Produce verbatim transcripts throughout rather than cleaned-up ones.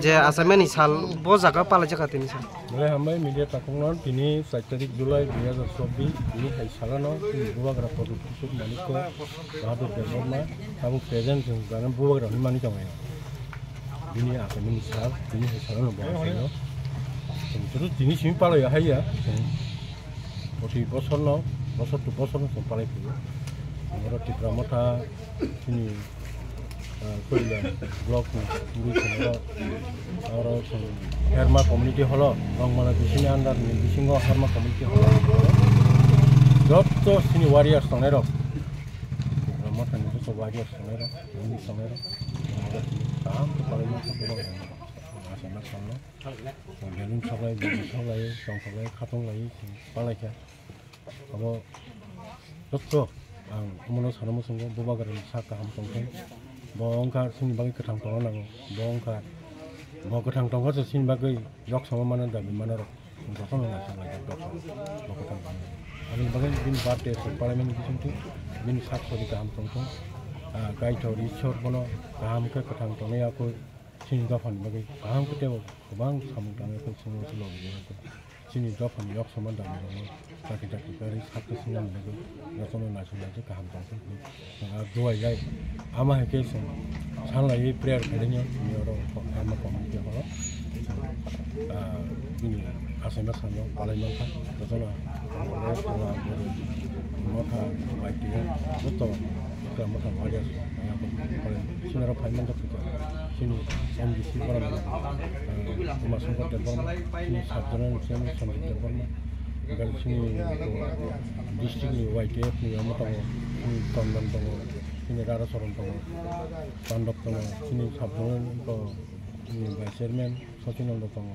Je achaimani sal bo jaga palaijak tini sal. Belai hambai media takhukno, tini char tarik July dui hajar chobbish, tini hai salano chini Bubagra Pradyot Kishore Manikya Bahadur Debbarma tabuk present chwng gana Bubagra hwnwi mani tongo. Bini achaimani sal, tini hai salano bo achaino. Chwng chwrwt tini simi palaiya haiya, chwng proti bosorno, bosor to bosorno chwng palai phaiyo. Oro Tipra Motha chini ah, Koila block ni twi songro, oro chwng Herma community hall o, Rongmala bisini under ni bisingo Herma community hall o, joto chini warriors tongnai rok, Tipra Motha ni joto warriors tongnai rok, bini tongnai rok, kaham khe palai ma khe bebak rok, asai ma salno, belun soklai, bini soklai, chong soklai, khatong lai, palai kha. Abo joto ang omono sana muchungo, Bubagrani sak kaham tongthai. Bo wngkha chini bagwi kwthang tongna nango. Bo wngkha, bo kwthang tongkha se chini bagwi yok sama mano, dabi mano rok jotono naisinglaijak, joto bo kwthang tongna. Aboni bagwi bini birthday se palaimani bisingtwi bini sak sori kaham tongthung. Ah, Kaitor Ishwar bono kaham khe kwthang tongnai yakwi chini dophani bagwi kaham khe teibo kwbang samung tangwi khe chini logi. Chini dophani yok sama dabi rokno chakri chakri kwrwi sak khe swngnani bagwi jotono naising naising kaham tong thung hinwi chwng ah duai lai. Ama hai khe chwng san laiwi prayer khainai, chini oro Herma community hall o chwng, ah, bini achaima sano palai mankha. Jotono Motha, Y T F, joto Motha warriors, sinaro phai mankha. Chini M D C borok, eh, Uma Shankar Debbarma, chini sub zonal chairman Sanjib Debbarma, hingke chini district ni Y T F ni omo tongo, chini Chandan tongo, chini Rara Charan tongo, Pandab tongo, chini sub zonal tongo, chini vice chairman Sachin Nanda tongo.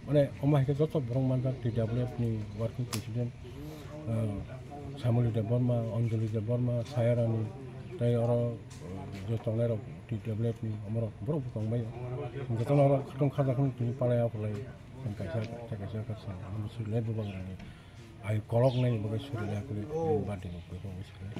Mane omo hai khe joto borok manjak T W F ni working president, eh, Samuli Debbarma, Anjali Debbarma, Sayarani, tei oro, eh, je tongnai rok T W F ni omorok borok bo tongbaio. Jotono oro khatong khajakno tini palai aphulai kaisa kaisa kaisa kaisa amo surilai Bubagrani ai kolok nai bagwi surilai aphulai birthday ni kok bai surilai.